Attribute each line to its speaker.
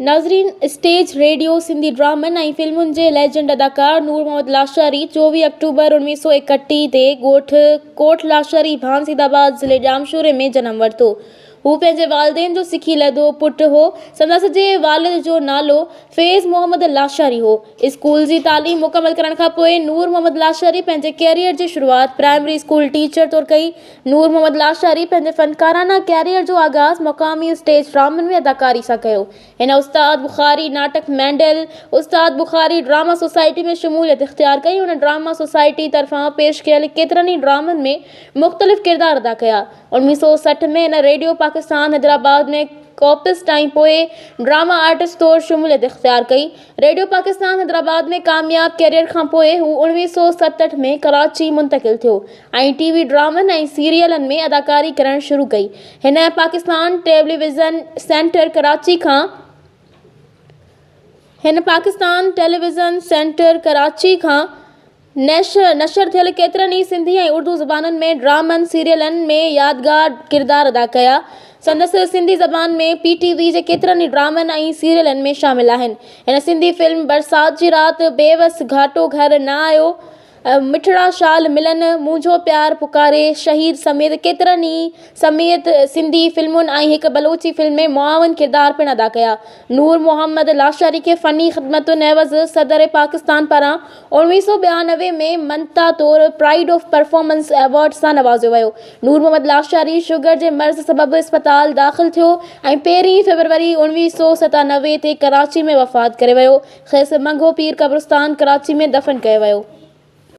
Speaker 1: ناظرين stage, radio, Sindhi ڊرامن ۽ فلمن جي ليجنڊ اداڪار نور محمد لاشاري 24 آڪٽوبر 1931 تي ڳوٺ ڪوٽ لاشاري ڀان سيدآباد ضلعي ڄامشوري ۾ جنم ورتو. هو پنهنجي والدين جو سکي لڌو پٽ هو. سندس جي والد جو نالو فيض محمد لاشاري هو. اسڪول جي تعليم مڪمل ڪرڻ کان پوء نور محمد لاشاري پنهنجي ڪيريئر جي شروعات پرائمري اسڪول ٽيچر طور ڪئي. نور محمد لاشاري پنهنجي فنڪارانه ڪيريئر جو آغاز مقامي اسٽيج ڊرامن ۾ اداڪاري سان ڪيو. هن استاد بخاري ناٽڪ منڊل، استاد بخاري ڊراما سوسائٽي ۾ شموليت اختيار ڪئي. هن ڊراما سوسائٽي طرفان پيش ڪيل ڪيترن ئي ڊرامن ۾ مختلف ڪردار ادا ڪيا. 1960 ۾ هن ريڊيو پاڪستان حيدرآباد ۾ ڪاپسٽ ۽ پوء ڊراما آرٽسٽ طور شموليت اختيار ڪئي. ريڊيو پاڪستان حيدرآباد ۾ ڪامياب ڪيريئر کانپوء هو 1967 ۾ ڪراچي منتقل ٿيو ۽ ٽي وي ڊرامن ۽ سيريلن ۾ اداڪاري ڪرڻ شروع ڪئي. هن پاڪستان ٽيليويزن سينٽر ڪراچي کان هن پاڪستان ٽيليويزن سينٽر ڪراچي کان نشر ٿيل ڪيترن ئي سنڌي ۽ اردو زبانن ۾ ڊرامن، سيريلن ۾ يادگار ڪردار ادا ڪيا. سندس سنڌي زبان ۾ پي ٽي وي جي ڪيترن ئي ڊرامن ۽ سيريلن ۾ شامل آهن. هن سنڌي فلم برسات جي رات، بيوس، گهاٽو گهر نه آيو، مٺڙا شال ملن، منهنجو پيار پڪاري، شهيد سميت ڪيترن ئي سميت سنڌي فلمن ۽ هڪ بلوچي فلم ۾ معاون ڪردار پڻ ادا ڪيا. نور محمد لاشاري کي فني خدمتن عيوض صدر پاڪستان پاران 1992 ۾ مڃتا طور پرائيڊ آف پرفارمنس ايوارڊ سان نوازيو ويو. نور محمد لاشاري شگر جي مرض سبب اسپتال داخل ٿيو ۽ پهرين فيبروري 1997 تي ڪراچي ۾ وفات ڪري ويو. کيس منگهو پير قبرستان ڪراچي ۾ دفن ڪيو ويو.